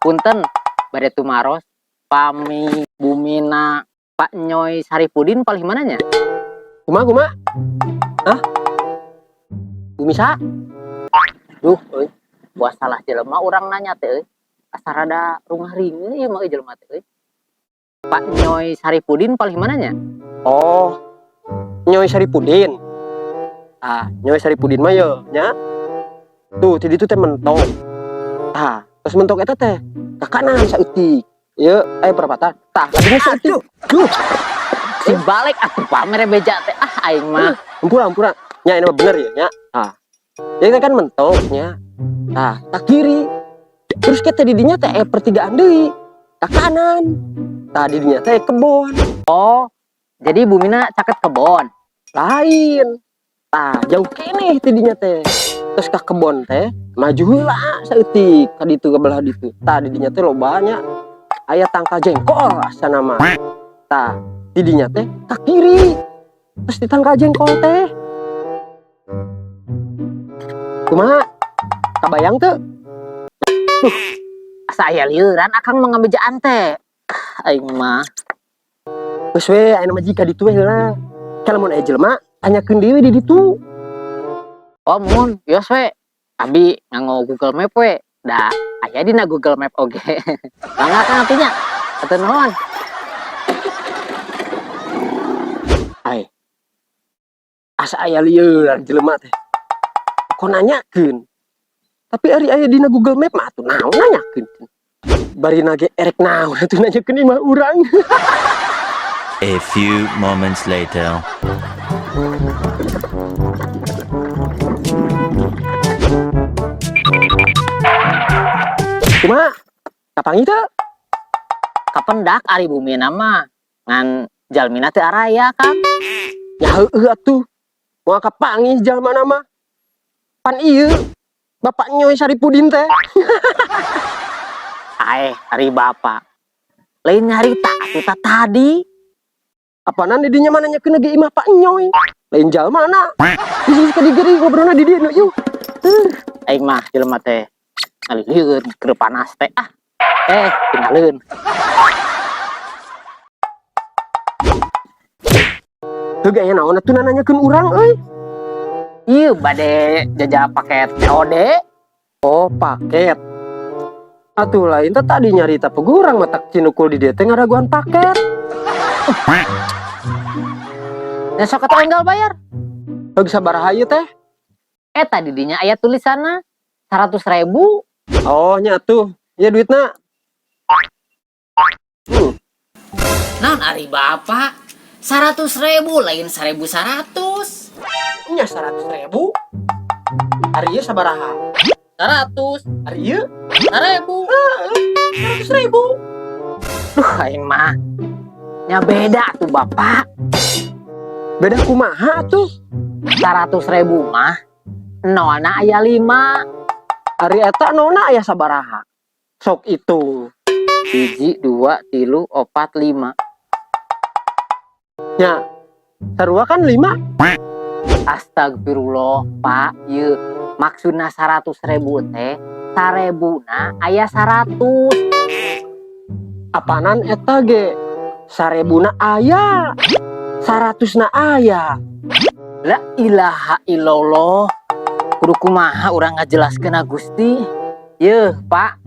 Punten bade tumaros pami bumina Pak Nyoy Saripudin palih mana nya? Kumaha kumaha? Hah? Bumi saha? Duh euy, buat salah jelema urang nanya teh euy. Asa rada rungah ringe ieu mah euy jelema teh euy. Pak Nyoy Saripudin palih mana nya? Oh, Nyoy Saripudin. Ah, Nyoy Saripudin mah ye nya. Tuh, ti ditu teh mentok. Tah, terus mentok eta teh ka kanan saeutik. Ieu aya perapatan. Tah, kadinya saeutik. Duh, Si balik atuh Pak mere beja teh ah aing mah. Ampura ampura. Nya ini mah bener ya nya. Tah. Jadi teh kan mentok nya. Tah, ka kiri. Terus kita di dinya teh aya pertigaan deui. Ka kanan. Tah di dinya teh kebon. Oh, jadi bumina caket kebon. Lain. Tah, jauh keneh ti dinya teh. Terus ka kebon teh maju heula saeutik ka ditu ka belah ditu. Tah di dinya teh loba nya aya tangkal jengkol asana mah. Tah, di dinya teh ka kiri. Terus di tangkal jengkol teh. Kumaha? Kabayang teu? Asa aya lieuran akang mah ngabejaan teh. Aing mah. Geus we aya mah jika ditu we heula. Ke lamun aya jelema tanyakeun deui di ditu. Oh mun, yos we. Abi nganggo Google Map we. Da aya dina Google Map oge. Mangga Kang atuh nya. Hatur nuhun. Ai. Asa aya lieuran jelema teh. Kok nanyakeun? Tapi ari aya dina Google Map mah atuh naon nanyakeun. Bari nage erek naon atuh nanyakeun imah urang. A few moments later. Kumaha? Kapanggih teu? Kapendak ari bumina mah ngan jalmina teu araya Kang. Ya heueuh atuh. Moal kapanggih jalmana mah. Pan ieu Bapak Nyoy Saripudin teh. Aeh, ari bapak. Lain nyarita atuh ta tadi. Apanan di dinya mah nanyakeun ge imah Pak Nyoy. Lain jalmana. Geus ka dieu ngobrolna di dieu yuk. Aing mah jelema teh ngalilieun keur panas teh ah. Tinggalin. Heuh aya naon atuh nanyakeun urang euy. Ieu bade jajal paket COD. Oh, paket. Atuh lain teh tadi nyarita pegurang matak cinukul di dieu teh ngaraguan paket. Ya sok atuh enggal bayar. Heug sabaraha ieu teh? Tadi dinya aya tulisanna 100.000. Oh, nya atuh. Ieu duitna. Naon ari bapak? 100.000 lain 1.100. Nya 100.000. Ari ieu sabaraha? 100. Ari ieu? 1.000. Heeh, 100.000. Duh, aing mah. Nya beda tuh bapak. Beda kumaha tuh? 100.000 mah nolna aya 5. Ari eta nolna aya sabaraha? Sok hitung. 1, 2, 3, 4, 5. Nya, sarua kan 5? Astagfirullah, Pak. Ieu maksudna 100.000 teh, sarebuna aya 100. Apanan eta ge? Sarebuna aya, 100na aya. La ilaha illallah. Kudu kumaha urang ngajelaskeun Gusti? Yeuh, Pak.